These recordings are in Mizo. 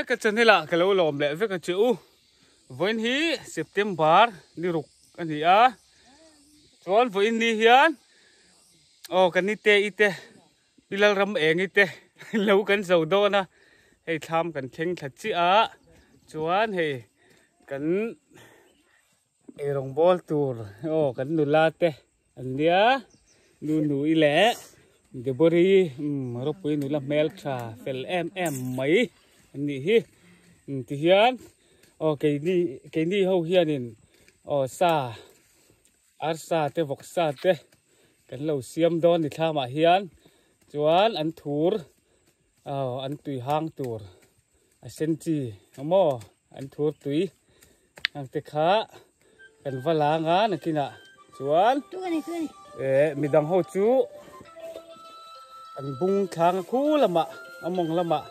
ka channel ah ka lo lawm leh vek a che u. Vawiin hi September ni ruk a ni a. Chuan vawiin ni hian aw ka nite i te Pi Lalram eng i te lo kan zo dawn a. Hei thlam kan thleng thla chiah a. Chuan hei kan Eirawng bawl tur aw kan nula te an nia nu nu i leh Debori umm ropui nula hmel tha fel em em mai an nih hi ti hian aw keini keini ho hianin aw sa arsa te vawksa te kan lo siam dawn ni thlamah hian chuan an thur aw an tui hang tur a sen chi maw an thur tui ang te kha kan va lang a nakinah chuan eh midang ho chu an bung thlang a khu lamah a mawng lamah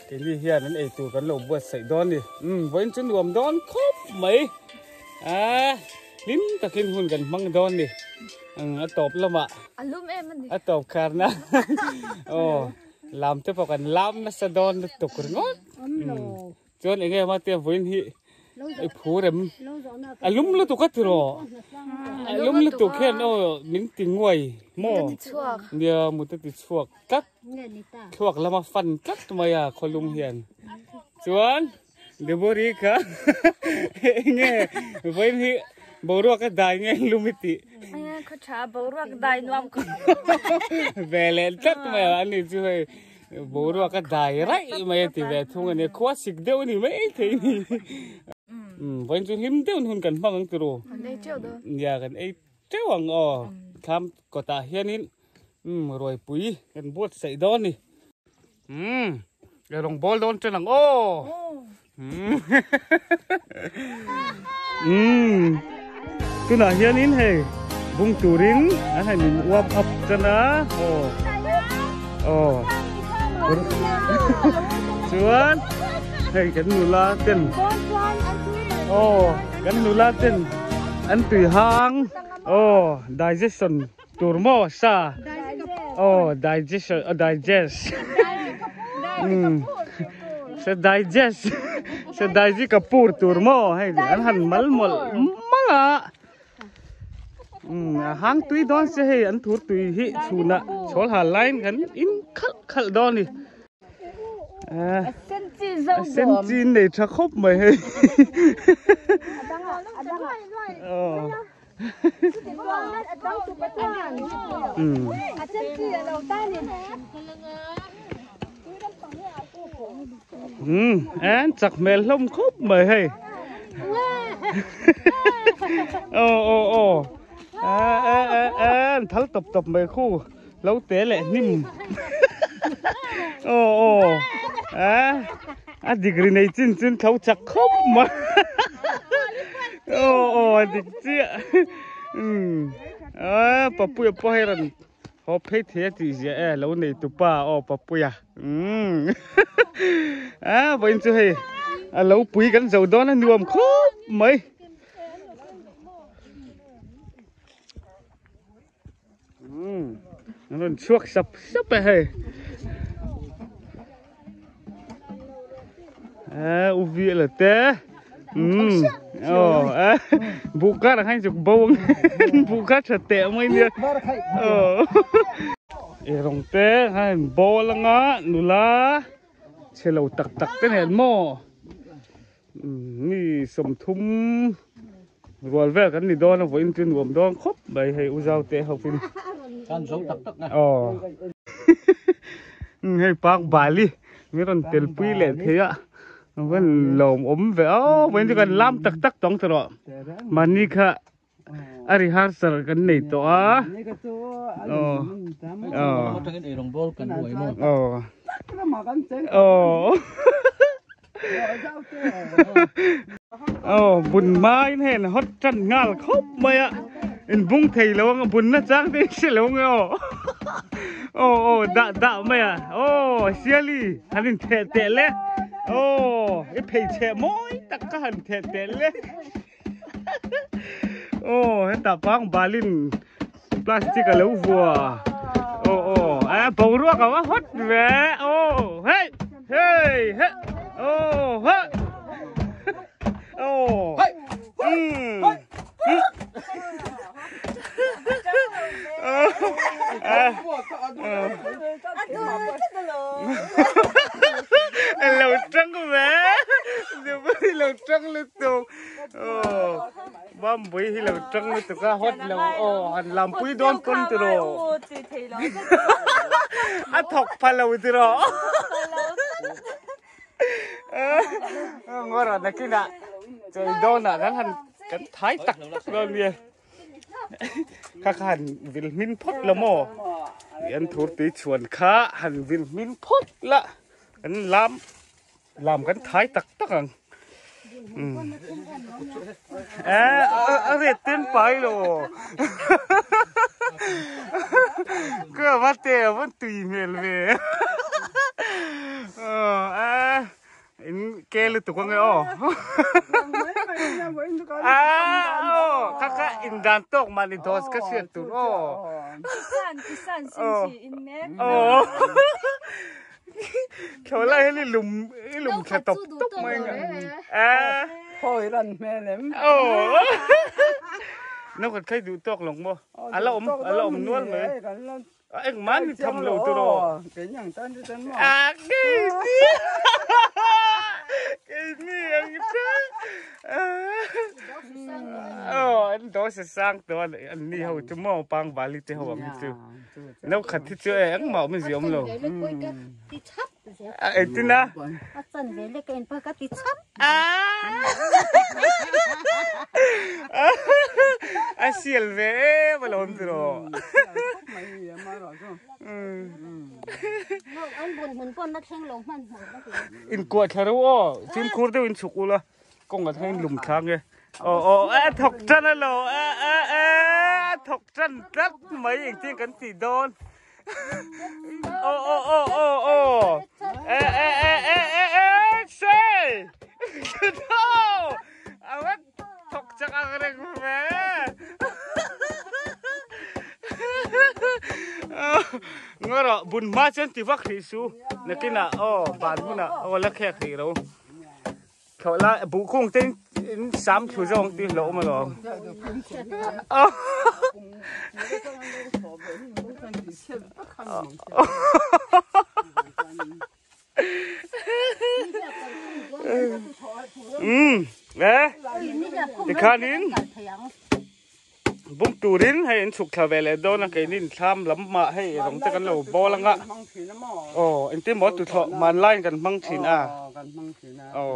keini hian an eitur kan lo buatsaih dawn a ni umm vawiin chu nuam dawn khawp mai a hlim takin hun kan hmang dawn a ni a tawp lamah a tawp kharna aw lam te pawh kan lam nasa dawn lutuk ringawt Chuan enge ma te vawiin hi i phur em? A lum lutuk a tiraw? A lum lutuk hian aw min ti nguai maw? Nia mut a ti chhuak tlat. Thluak lama fan tlat mai a khawlum hian. Chuan Debori kha enge vawiin hi boruak a dai nge lum i tih? Khaw tha boruak dai nuam khawp. Ve leh tlat mai a ani chu hei. Boruak a dai raih mai a ti ve thung a ni. Khua sik deuh a ni mai thei a ni. Vawiin chu hlim deuh hun kan hmang ang tiraw? Kan ei teuh dawn. Nia kan ei teuh ang aw. Thlam kawtah hianin ruaipui kan buatsaih dawn a ni. Umm rawn bawl dawn ṭan ang aw. Umm tunah hianin hei bung turin an han in warm up tan a aw aw chuan hei kan nula ten aw kan nula ten an tui hang aw digestion tur maw sa aw digestion aw digest umm sa digest sa daiji kapoor tur maw hei an han mal mawlh mawlh a umm a hang tui dawn se hei an thur tui hi chhunah chhawl hal laiin kan in khalh khalh dawn a ni. A sen chi nei tha khawp mai hei. Um en chak hmel hlawm khawp mai hei. Aw aw aw en thal tawp tawp mai khu. Lo te leh hnim aw aw a a degree nei chin chun tho chak khawp mai aw aw a dik chiah um a papuia pawh hei rawn haw phei thei a tih ziah e lo nei tupa aw papuia um a vawiin chu hei a lo pui kan zo dawn a nuam khawp mai. An rawn chhuak sap sap e hei. A u vi la te. Um. Oh, a bu kar ang chuk bo ang. Bu kar tha te mai nia. Oh. E rong te han ball anga nula chhelo tak tak te nen maw. Mi 30 rual vel kan ni dawn a vawiin chu nuam dawn khawp mai hei u zau te ho pin kan zo tak tak na aw hei park bali mi rawn tel pui leh thei a van lawm awm ve aw vawiin chu kan lam tak tak tawng ta rawh mahni kha a rehearsal kan nei tawh a aw aw aw aw bun hmain hei an hawt tan nghal khawp mai a in bung thei lo ang a bun na chang te hre lo ang e aw aw aw dah dah mai a aw siali han in theh teh le aw i phei chheh mawi tak ka han theh teh le aw hetah pang balin plastic a lo vua aw aw a boruak a va hawt ve aw hei hei he aw. tang lutuk a hot lo aw han lampui dawn pawn tiraw a thawk pha lo tiraw ngawr a nakinah chei dawnah kan han kan thai tak tak dawn nia kha kha han vil hmin phawt la maw an thur tui chhuan kha han vil hmin phawt la kan lam Lam kan thai tak tak ang. Eh, a ret ten pai lo. Ka va te va tui hmel ve. Eh, in ke lu tuk ange o. Ah, o, ka ka in dan tok man i dos ka hriat tur o. Kisan, kisan sin si in mek. Oh. Tho lai hian i lum i lum thla tawp tawp mai ang a. Khawi ran hmel em? Aw. No kan khai duh tawk lawng maw? A la awm a la awm nual mai. A engmah ni tham lo tur aw. Kei ang tan chu tan maw? A kei ni. Kei ni ang ta. Aw an dose sang tawh a an ni ho chu maw pangbali te ho ang hi chu. No khat hi chu e engmah awm zia awm lo. A engtin a? A chan ve lek a in pawh ka ti chhap. A sial ve em a lo awm tiraw. An bun hmun pawn na thleng lo hman hmawh ka ti. Inkuah thla reuh aw, fimkhur deuh in chhuk ula. Kawng ah hian lum thla nge. Aw aw a thawk tan a lo a a a a thawk tan tlat mai engtin kan tih dawn. Aw aw aw aw aw e e e e e e sei a va thawk chak ang reng ve. Ngaw rawh bun hma chuan ti vak hrih su nakinah aw ban hunah aw la khek hrih ro. Thlawh la buh kung te in sam thlu zawng ti hlawh awm alawm. Um e tikhanin Bung turin hei an chhuk thla ve leh dawn a keini thlam lam mah hei rawng te kan lo bawl anga aw engtin maw tuthlawh hmanlaiin kan hmang thin a aw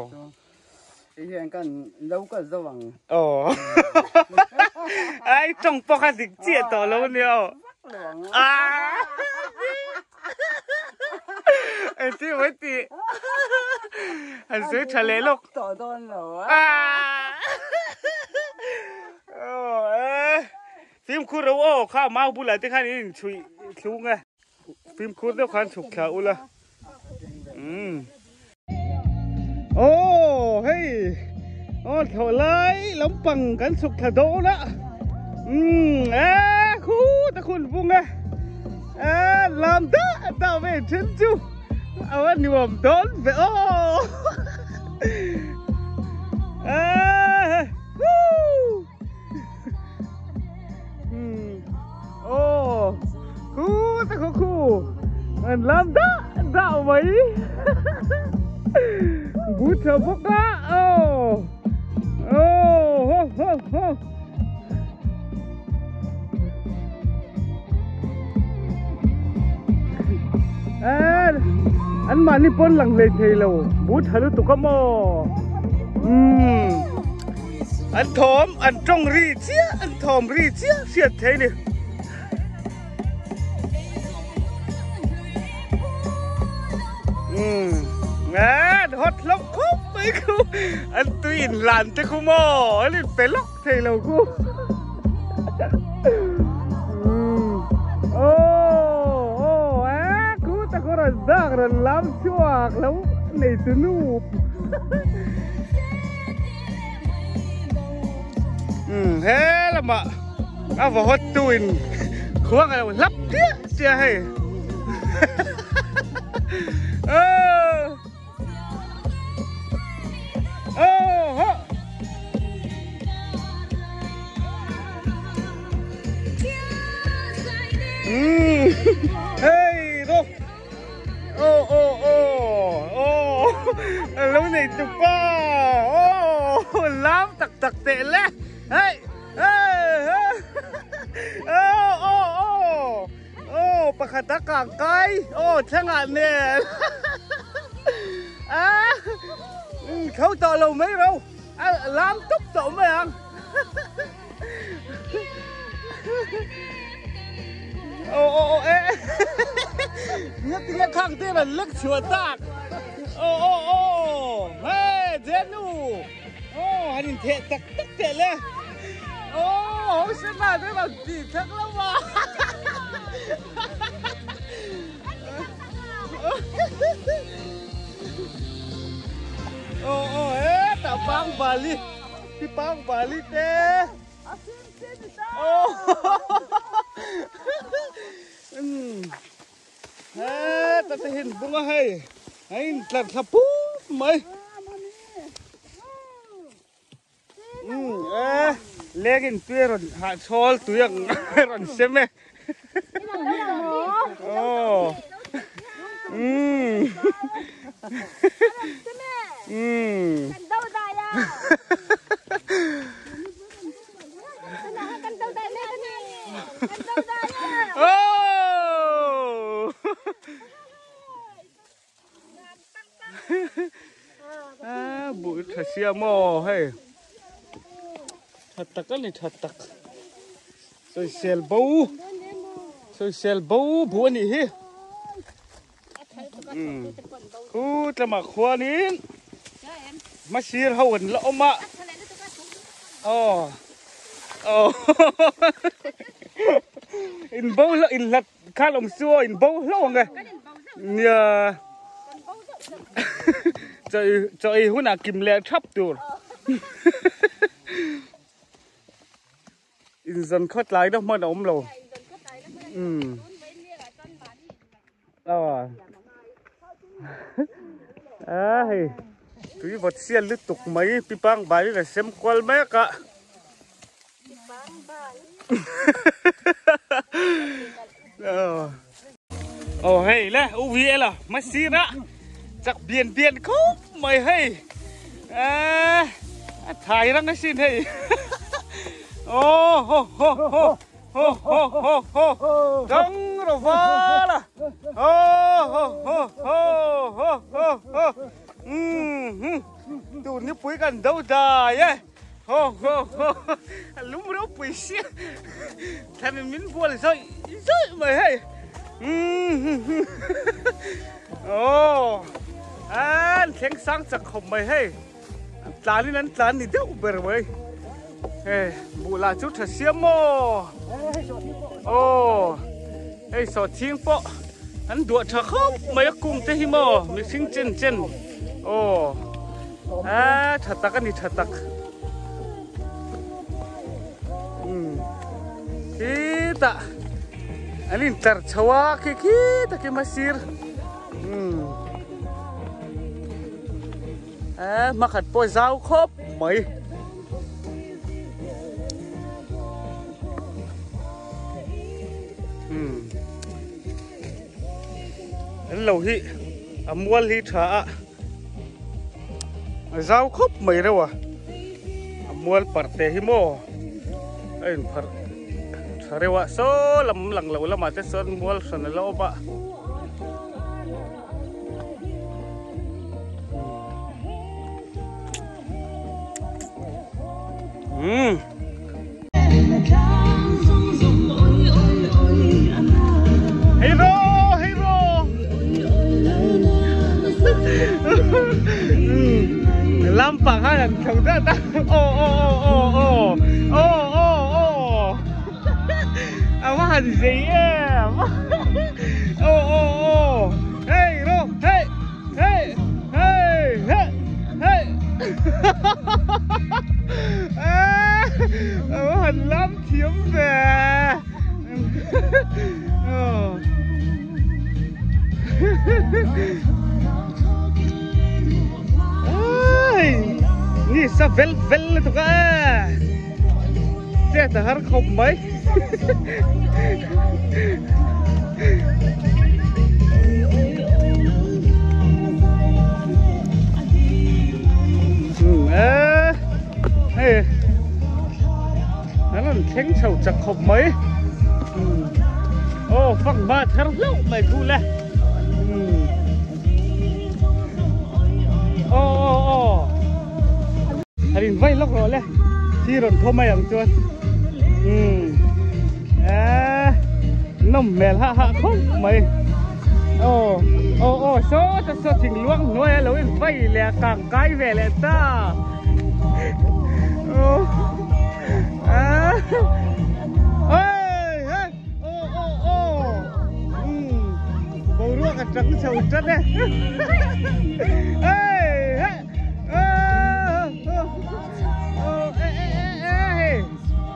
aw ai tawng pawh kha dik chiah tawh lo ania aw Engtin maw tih han sawi tha leh lawk. Tawh dawn lo a. Fimkhur ro aw kha mau bulah te khan in inchhuih thlung e. Fimkhur deuh khan chhuk thla ula. Aw hei aw thlawh lai lampang kan chhuk thla dawn a umm e khu ta khun vung e e lam dah dah ve then chu a va nuam dawn ve aw e woo Aw khu ta khaw khu an lam dah dah mai bu tha bawk a aw aw ho ho ho an mahni pawn lang hlei thei lo bu tha lutuk a maw umm An thawm, an tawng ri chiah, an thawm ri chiah hriat thei ni. Umm, an hot hlawk khawp mai khu, an tui in lan te khu maw, an in pe lawk thei lo khu. Umm, oh, oh, eh, khu ta khu rawn dak rawn lam chhuak lo nei tu nu. Um he lamah a va hawt tu in khuang a lo hlap chiah chiah hei oh oh ho um hei ro Aw aw aw aw a lo nei tu pa aw lam tak tak teh le hei hei. Pakhat a kang kai aw thlengah nen a tho tawh lo mai ro a lam tup tawh mai ang aw aw aw e nge tinge khang te rawn lek chhuah tak aw aw aw he jenu aw han intheh tak tak teh le aw hosena te rawn tih thak lo ma Aw aw hetah pang bali ti pang bali te aw heta te hin bung a hei a in tlar thla pup mai e leng in tui a rawn hahchhawl tui ang a rawn sem e aw umm umm oh A bul tha sia maw hei tha tak a ni tha tak sawisel bo sawisel bo bu a nih hi khu tlamah khuanin hmasir ho an la awm a aw aw in bo hlauh in hlat Kha lawm chu aw in bo hlauh ang e. Nia. Chaw chaw ei hunah kim leh thap tur. In zan khaw tlai na hman a awm lo. Um. Aw. A hei. Tui vawt sial lutuk mai pipang bai in a sem kual mek a. Oh hei le u vi ela ma sira chak bian bian khop mai hei a a thai rang a sin hei oh ho ho ho ho ho ho ho dang ro vala ho ho ho ho ho ho ho um tu ni pui kan do dai e Ho ho ho a lum ropui sia thlan in min bual zawih zawih mai hei aw an thleng sang chak khawp mai hei an tlan in an tlan ni deuh ber mai hei buh lah chu tha siam maw aw hei sawhthing pawh an duah tha khawp mai a kung te hi maw mihring chen chen aw. A tha tak a ni tha tak. Um khitah an in tlar chho a khi khi takin a sir um a hmakhat pawh zau khawp mai. Um an lo hi a mual hi tha a. A zau khawp mai reuh a, a mual parh te hi maw a inpharh tha reuh a, saw lam lang lo lamah te chuan mual hran a la awm a. Umm. Hero hero lampang khan an tho dat a aw aw aw aw aw aw aw aw a va han zei em aw aw aw hey ro hey hey hey hey hey A va han lam thiam ve. Ni sa vel vel lutuk a e. Chet a har khawp mai. Hei an rawn thleng chho chak khawp mai. Aw fanghma thar hlauh mai thu le. Aw aw aw. Han in vai lawk rawh le. Thi rawn thaw mai ang chuan. Umm. Eee. Nawm hmel hah hah khawp mai. Aw aw aw saw saw thing luang hnuai a lo in vai leh a kang kai ve leh ta. Aw. Eee. Oi. Aw aw aw umm boruak a chang chho tan e ei he aw aw e e e e hei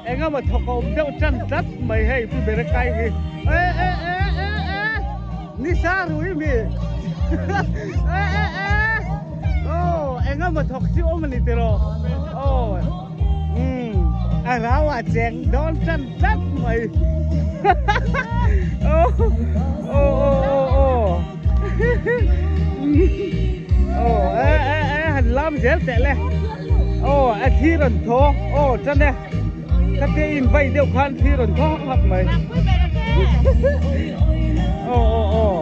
eng emaw thawk a awm deuh tan tlat mai hei pu bere kai hi e e e e e nisa rui mi e e e aw eng emaw thawk chu awm a ni tiraw aw. Umm a rau ah cheng dawn tan tlat mai oh oh oh oh oh e e e han lam zel teh le oh a thli rawn thaw oh tan e ka te in vai deuh khan thli rawn thaw hak hak mai oh oh oh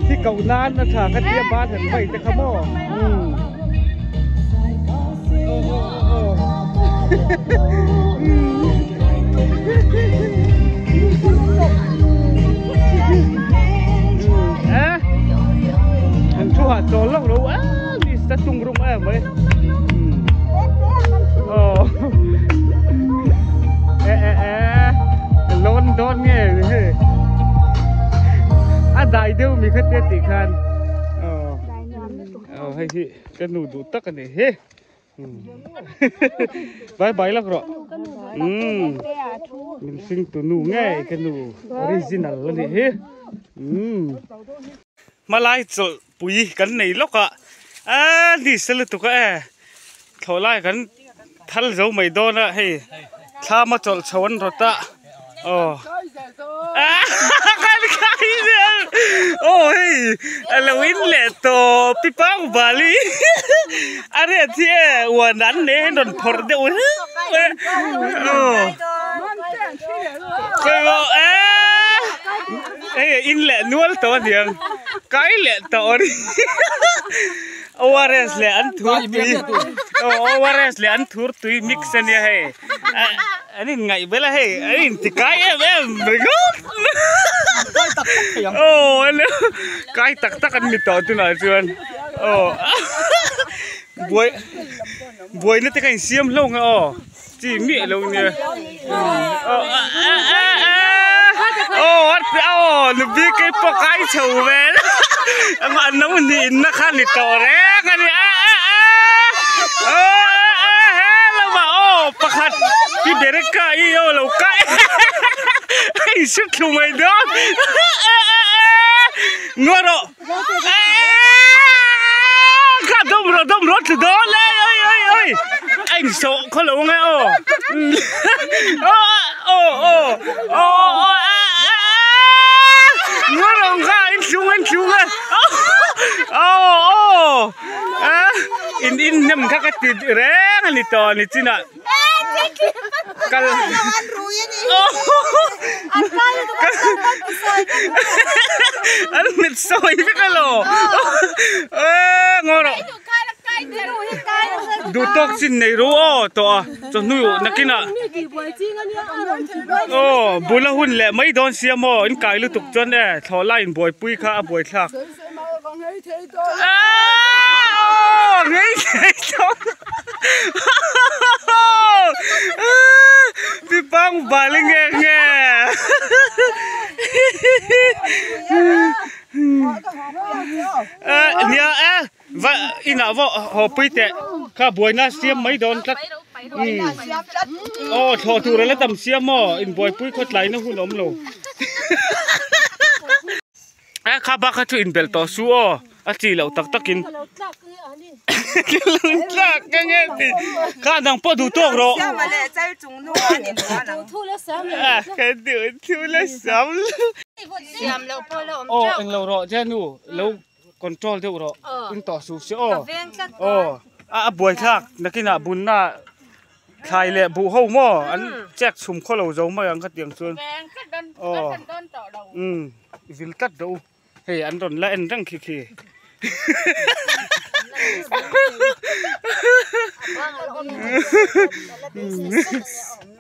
thi koh nan a tha ka tia ban han vai te kha maw umm. An thu hah chawl lawk lo a ni sa tung rum em mai e e e lawn dawn nge ni a dai deuh mi kha te tih khan aw hei hi ka nu duh tak a ni hi Bye bye lak rawh. Umm. Min hring tu nu ngei ka nu original a nih hi. Umm. Hmalai chawlh pui kan nei lawk a. Aaa ni se lutuk a e. Thlawh lai kan thal zo mai dawn a hei. Thlam a chawlh chho an rawt a. Aw. Kan khai zel. Aw hei a lo in leh tawh pi pang bali. A riat hi e uan an nei hian rawn phawrh deuh hlauh e. Aw. Keimah e. Hei in leh nual tawh a niang. Kai leh tawh a ni. ORS leh an thur tui. Aw ORS leh an thur tui mix a nia hei. An in ngaih bel a hei an in ti kai em em ringawt Kai tak tak thei ang. Aw an kai tak tak an ni tawh tunah chuan aw buai buaina te kha in siam hlauh nge aw chi miah lo nia aw aw aw nubi kei pawh kai chho vel amah no nih inna kha ni tawh reng a ni a a a aw he lamah aw pakhat pi bereka i aw lo kai a insut thlu mai dawn nuar rawh kha dawm rawh dawm rawh tlu dawn e oi oi oi a insawh khaw lo ang e aw aw aw aw aw nuar rawh kha a inthlung a inthlung a aw aw in in hnem kha ka ti reng a ni tawh ni chinah kal an mit sawi vek alo ngaw rawh duh tawk chin nei ru aw tawh a chawhnu nakinah aw bula hun leh mai dawn sia maw in kai lutuk chuan e thlawh lai in buaipui kha a buaithlak. Pipang bali nge nge nia e va inah vawh haw pui teh kha buaina siam mai dawn tlat aw thlawh tur ala tam siam aw inbuaipui khawtlaina hun awm lo. A kha bak kha chu inbelh tawh su aw a chi loh tak takin tlak ka nge ti kha dang pawh duh tawk rawh ka duh thu la sam aw englo rawh jenu lo control deuh rawh in tawh su se aw aw a buaithlak nakinah bunna. Thlai leh buh ho maw an chek chhum khaw lo zo mai ang khatiang chuan. Aw umm vil tlat rawh u hei an rawn la en reng khi khi.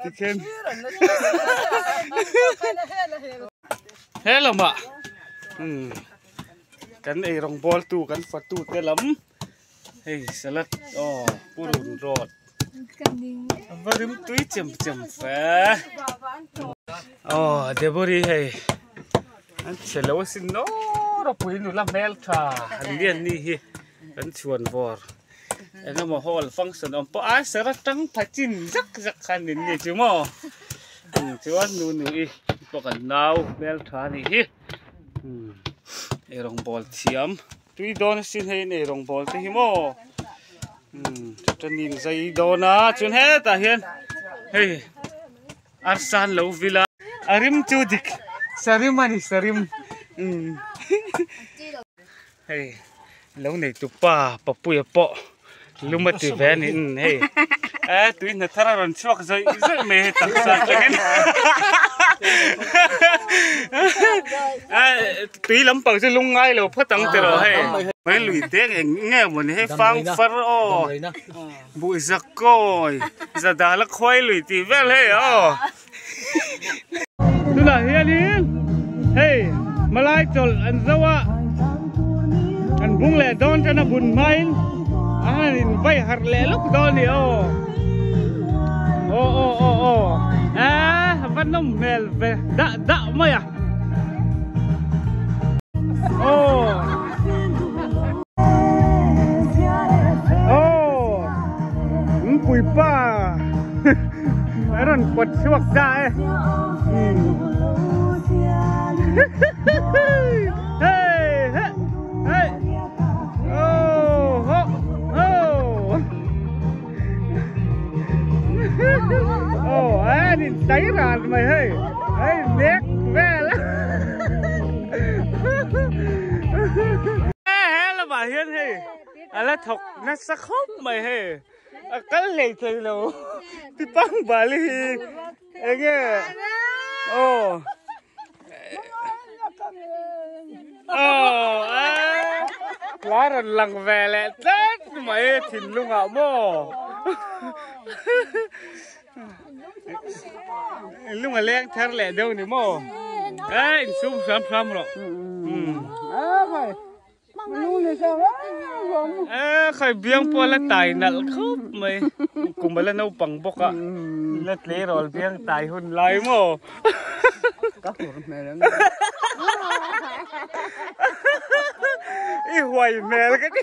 Tikhian he lamah umm kan eirawng bawl tu kan fatu te lam. Hei salad aw purun rawt a va rim tui chem chem fe aw Debori hei an chhe lo asin nawr a pui nula hmel tha an lian ni hi kan chhuan vawr engemaw hall function awm pawh a sir atang pha chin zak zak khan in ni chu maw chuan nu nu i pawh kan nau hmel tha a nih hi eirawng bawl thiam. Tui dawn asin hei nei rawngbawl te hi maw umm chutah zai dawn a chuan hetah hian hei arsa an lo vil a a rim chu dik sarim a ni sarim umm hei lo nei tu pa papuia pawh lum a ti ve a ni umm hei e tui hna thar a rawn chhuak zawih zawih mai hei taksa atangin tui lampang chu lung ngai lo phawt ang tiraw hei mai lui te eng nge mawni hei fang far aw buh zak kawi zadal a khuai lui tih vel hei aw tunah hianin hei malai chawlh an zo a an bung leh dawn tan a bun hmain a han in vai harh leh lawk dawn a ni aw aw aw aw aw eh va nawm hmel ve dah dah mai a aw aw puipa. A rawn pawt chhuak ta e. Hey hey hey. Oh ho ho. Oh an in tai ran mai hei. Hei nek vel. He lamah hian hei a la thawk nasa khawp mai hei. A kal hlei thei lo ti pang bal hi enge aw aw la rawn lang ve leh tlat mai thinlung ah maw lung a leng thar leh deuh ni maw e insum hram hram rawh E khai biang pawh la tai nalh khawp mai kum a la naupang bawk a la tleirawl biang tai hun lai maw ka hur hmel ang i huai hmel ka ti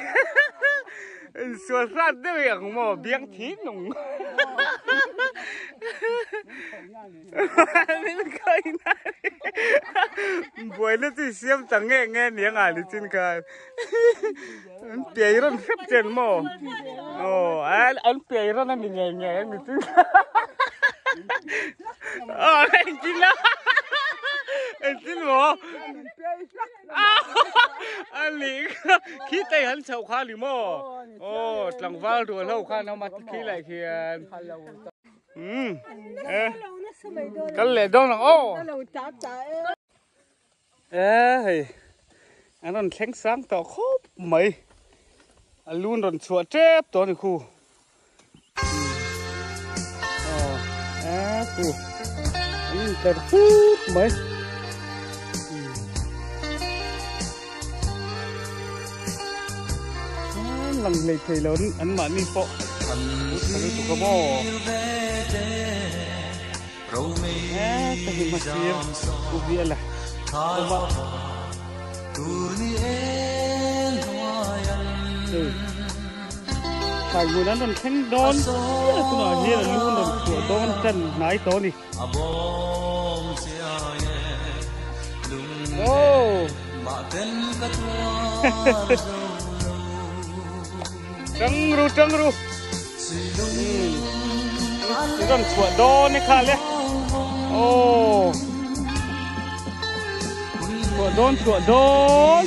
insual hrat deuh i ang maw biang thi nung Min khawih na buaina chu i siam ta nge nge ni anga ni chin khan an piai rawn hrep chen maw aw an piai rawn a ni nge nge ni chin aw engtin a engtin maw a ni khi te han chhoh kha ni maw aw tlangval rual ho khan a mat khi lai khian. Umm e kal leh dawn ang aw e hei an rawn thleng sang tawh khawp mai a lun rawn chhuah tep tawh a ni khu aw e khu an intlar put mai. Lang hlei thei lo an mahni pawh an tha lutuk a maw he ta hi hmasir u bial a awm a hei thlai hmun an rawn thleng dawn chiah tunah hian a lu an rawn chhuah dawn tan hnai tawh a ni. Oh. Tang ru tang ru. Ron chhuah dawn e kha le. Oh. Chhuah dawn chhuah dawn.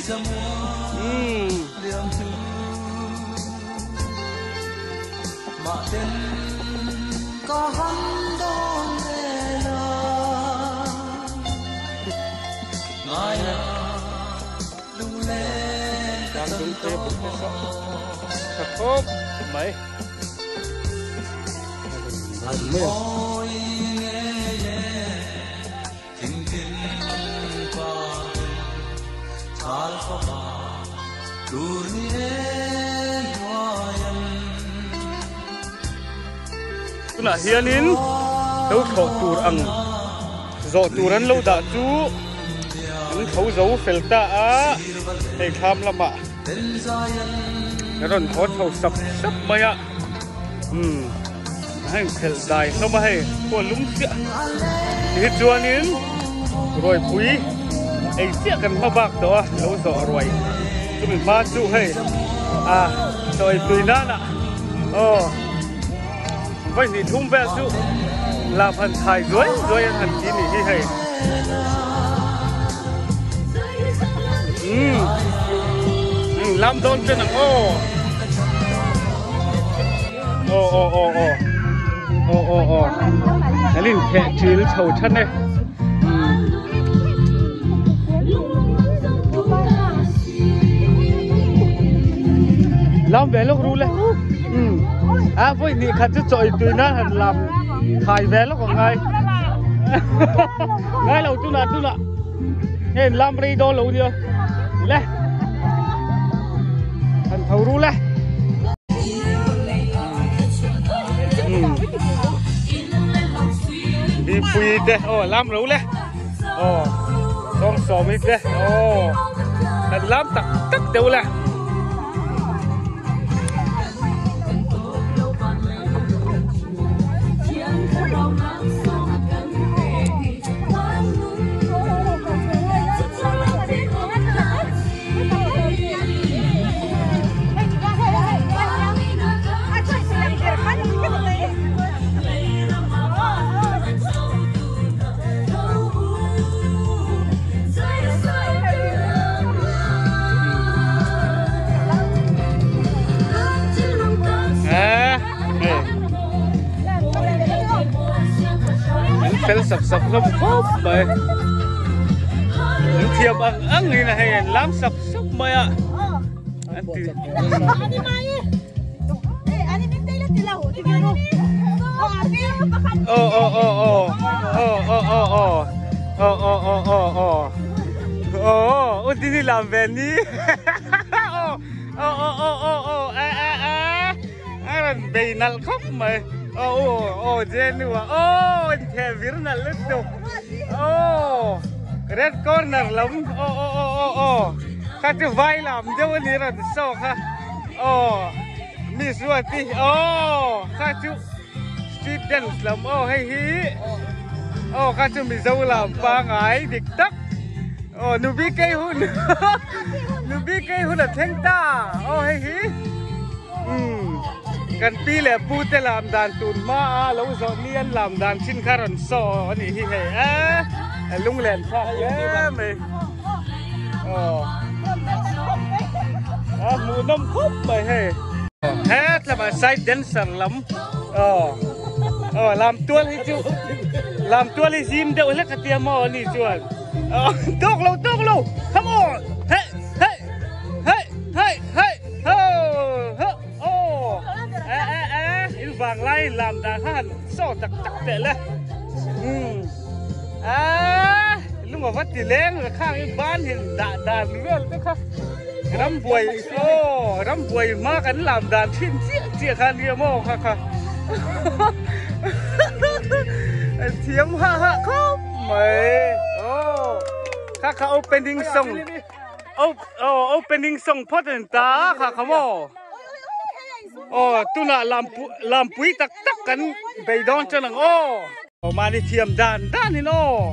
Tlang dung te bul te saw tha khawp mai. Tunah hianin lo thlawh tur ang zawh tur an lo dah chu an tho zo fel ta a, hei thlam lamah a rawn haw chho sap sap mai a, umm a inkhelh dai hlawm a hei khual lum chiah ti hi chuanin ruaipui ei chiah kan hma bak tawh a lo zawh ruai chumi hma chu hei a chaw ei tui nana aw vawi hnih thum vel chu lam han thai zuai zuai an han ti nih hi hei umm umm lam dawn chen ang aw aw aw aw aw aw aw aw an intheh thil chho than e umm Lam ve lawk ru le. Um. A voi ni khat chu choi tui na han lam thai ve lawk ang ngai. Ngai lo tuna tuna. Hei lam rei dawn lo nia. Le. Han tho ru le. Um. Bi pui te oh lam ro le. Aw sawm sawm i te aw an lam tak tak deuh le. Fel sap sap hlawm khawp mai an thiam ang ang in a hei an lam sap sap mai a an ti Aw aw aw aw aw aw aw aw aw aw aw aw aw aw u dini lam ve ni aw aw aw aw aw aw a a a a rawn bei nalh khawp mai aw u aw jenu a aw in theh vir nalh lutuk aw red corner lam aw aw aw aw aw kha chu vai lam deuh a ni rawn saw kha aw Miss Ruati aw kha chu street dance lam aw hei hi aw kha chu Mizo lam pangai dik tak aw nubi kei hun nubi kei hun a thleng ta aw hei hi umm kan pi leh pu te lam dan tun hma a lo zawh ni an lam dan thin kha rawn saw a nih hi hei e lunglen thlak hle mai aw a hmuhnawm khawp mai hei het lamah side dancer lam aw aw lam tual hi chu lam tual hi zim deuh hlek a tia maw ani chuan aw tawk lo tawk lo come on hey hey hey hey hey ho ho aw e e e in vang lai lam dan kha han saw tak tak teh le um a lung a va ti leng la khang in ban hin dah dan vel te kha ram buai aw ram buai hma kan lam dan thin chiah chiah kha nia maw kha kha thiam ha ha khawp mai aw kha kha opening song aw opening song phawt an ta kha kha maw aw tunah lampui tak tak kan beidawn chuan ang aw. Aw mahni thiam dan dan in aw.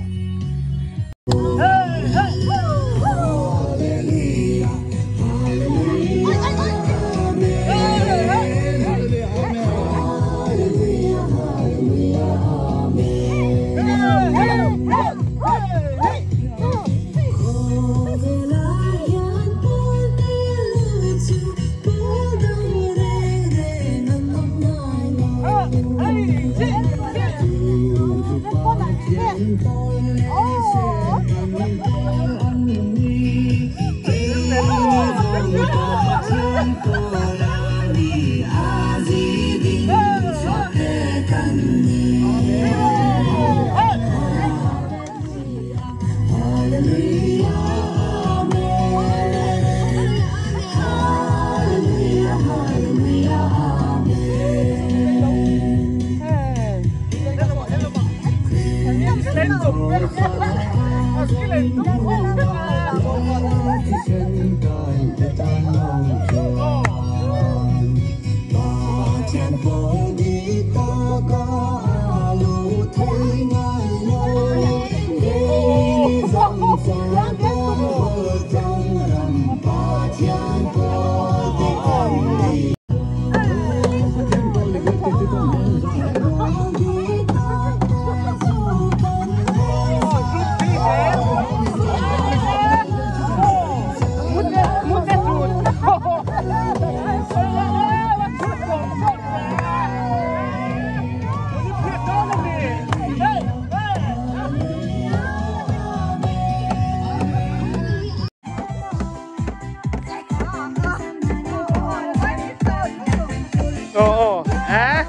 Aw aw eh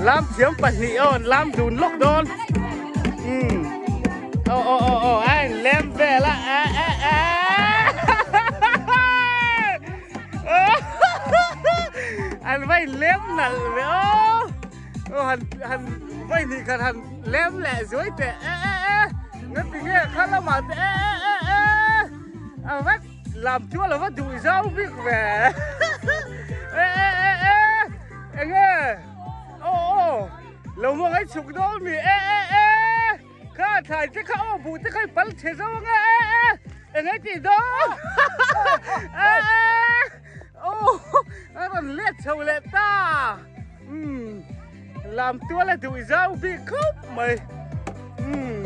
lam thiam pahnih aw an lam dun lawk dawn umm aw aw aw aw a in lem vel a eh eh eh an va in lem nalh ve aw aw han han vawi hnih khat han lem leh zuai teh eh eh eh nga ti nge kha lamah te eh eh eh eh a va Lam chu a lo va duh zau bik ve. E e e e enge aw aw lo maw ngai chhuk dawn mi e e e kha thlai te kha aw buh te kha i pal chhe zo ang e e e enge tih dawn e e aw a rawn let chho leh ta umm lam tual a duh zau bik khawp mai umm.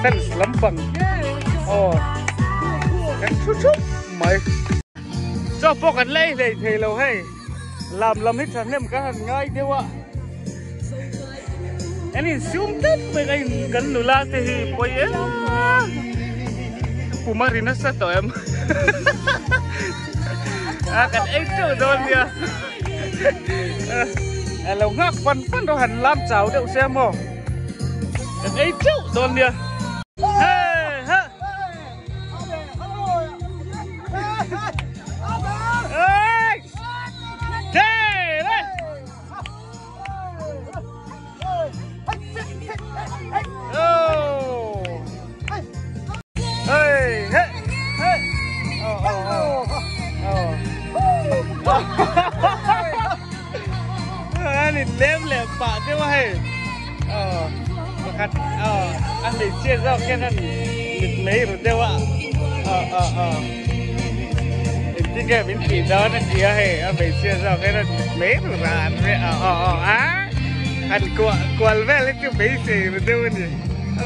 Fence lampang aw kan thu thup mai chaw pawh kan la ei hlei thei lo hei lam lam hi thahnem ka han ngai deuh a an insum tlat mai ka in kan nula te hi pawi em pum a ri nasa tawh em a kan ei teuh dawn nia a lo nghak fan fan rawh han lam chau deuh se maw kan ei teuh dawn nia hey ha hey hey Lem leh pah deuh a hei pakhat a hmeichhia zawk hian a mit mai ru deuh a engtin nge min tih dawn a tia hei a hmeichhia zawk hian a mit mai ru ran ve a han kuah kual vel hi chu beisei ru deuh a ni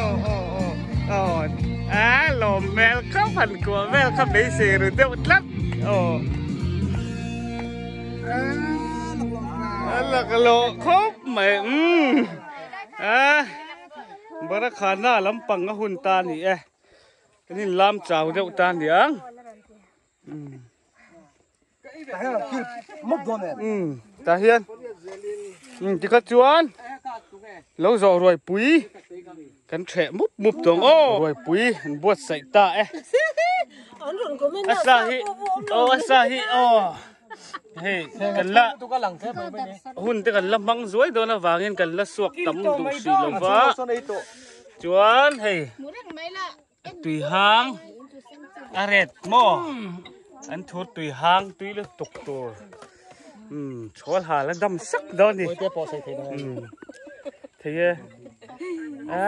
aw aw aw aw a lawm hmel khawp han kuah vel kha beisei ru deuh tlat aw a laklawh khawp mai umm a Barakhana lampang a hun ta a ni e kan in lam chau deuh ta a ni ang umm tah hian umm tikha chuan lo zawh ruai pui kan theh mup mup tawh ang aw ruai pui an buatsaih ta e a sa hi aw a sa hi aw hei kan la hun te kan la hmang zuai dawn avangin kan la suak tam duh hrih lo va chuan hei tui hang a ret maw an thur tui hang tui lutuk tur umm chhawl hal a dam sak dawn ni umm thei e a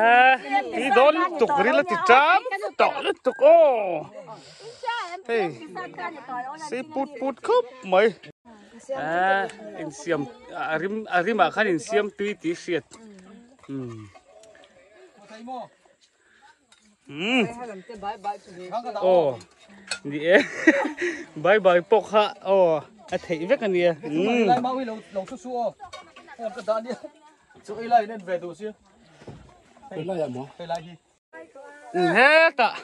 tui dawn lutuk ril a ti tam tawh lutuk aw hei sei put put khawp mai a insiam a rim a rimah khan insiam tui tih hriat umm. Umm aw ni e bye bye pawh kha aw a theih vek a nia umm. Hetah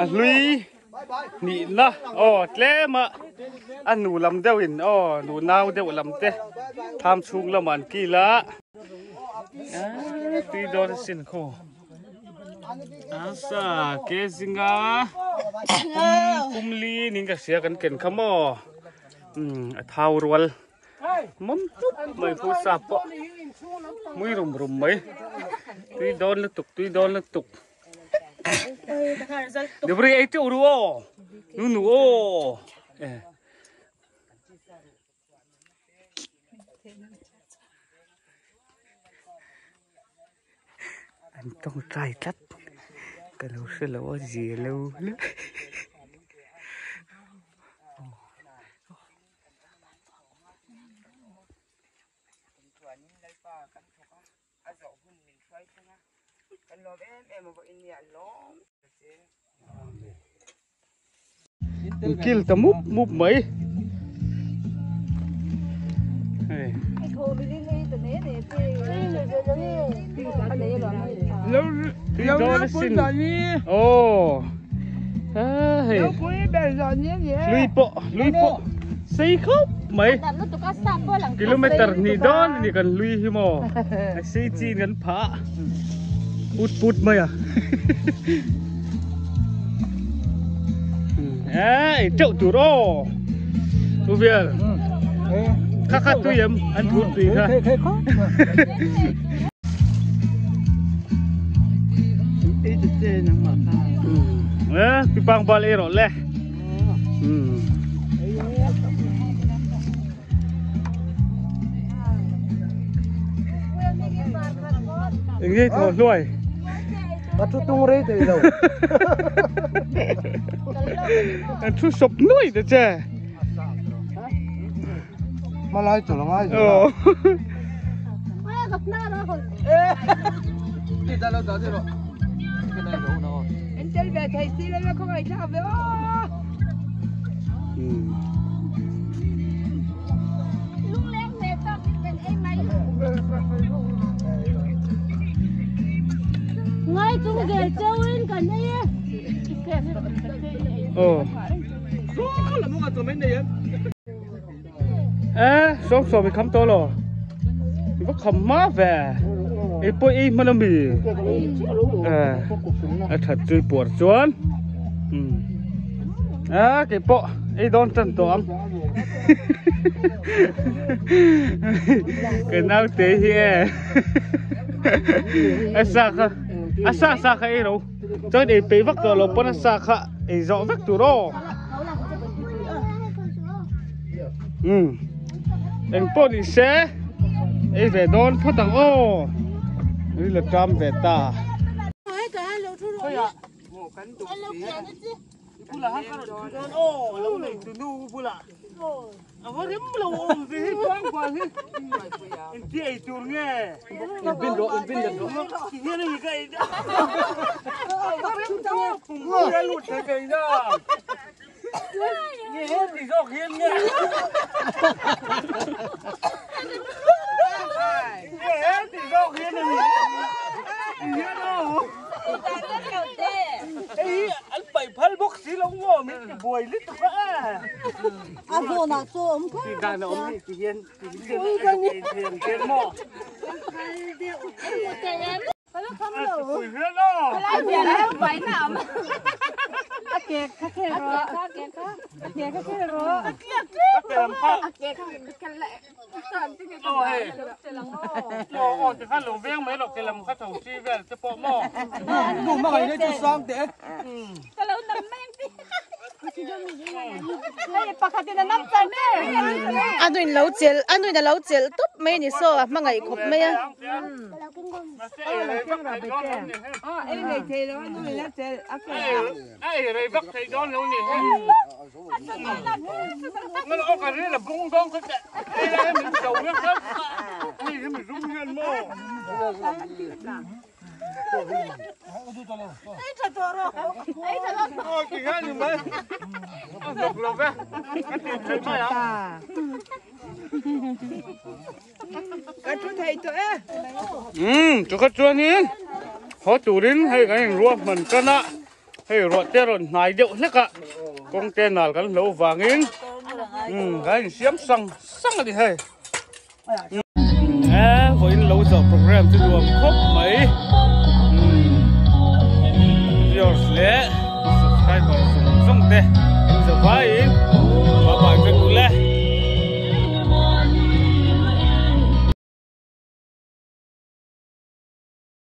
a hlui nihna aw tlem a a nu lam deuh in aw nu nau deuh lam te tham chhung lamah an kil a tui dawn asin khaw asa ke zinga kum li ning ka hria kan ken kha maw a thau rual. Mawm tup mai pu sap pawh mui rum rum mai tui dawn lutuk tui dawn lutuk debri ei teuh ru aw nu nu aw eh an tawngtai tlat ka lo hre lo a zia lo hle. Kil ta mup mup mai hei oh hei lui pawh lui pawh sei khawp mai kilometer hnih dawn a ni kan lui hi maw a sei chin kan phah put put mai a ei teuh tur aw tu vel kha kha tui em an thur tui kha Eh, pipang bal ei rawh le. Eng nge thaw hluai? Ka thu tung rei thei lo. An thu sawp nuai ta che. Malai chu la ngai zel a. Ê, sawm sawm i kham tawh lo. I va kham hma ve. Ei pawh ei hman a mi. Ê, a that chui puar chuan. Ê, kei pawh ei dawn tan tawh ang. Ka naute hi e. A sa kha, a sa sa kha ei ro. Chuan ei peih vak tawh lo pawn a sa kha ei zawh vek tur aw. Umm eng pawh ni se ei ve dawn phawt ang aw ri la ṭam ve ta. A va rem lo awm ve hei kuang kual hi engti ei tur nge inbin rawh inbin let rawh ti hian a ni ka ei a va rem ta pum pui a lut thei ve ina nge he ti zawk hian nge nge he ti zawk hian a ni ti hian aw hei hi an paih phal bawk si lo maw min ti buai lutuk a e. A zawnah chaw awm kher Ti dan a awm ni ti hian ti hian hian hian maw. Pui hian aw. A kek kha khel rawh. A kek kha a kek kha khel rawh. A ke lam kha. A kek kha Aw hei. Aw aw ti khan lo veng mai rawh ke lam kha tho chi vel te pawh maw. Nu hmangaih nei chu sang teh e. Ka lo nam mai ang ti. Hei pakhat in a nam char ber. A nuin lo chelh a nuin a lo chelh tawp mai a ni saw a hmangaih khawp mai a. A ei rei vak thei dawn lo ni he. Ngân aw ka ril a bung dawng kha teh. Hei lai hi min zo vek a. Hei hi mi zum hian maw. Um chu kha chuanin haw turin hei kan inruahman tan a hei ruah te rawn hnai deuh hlek a kawng te nal kan hlo vangin um kan insiam sang sang a ni hei. E vawiin lo zawh program chu nuam khawp mai viewers leh subscriber zawng zawng te.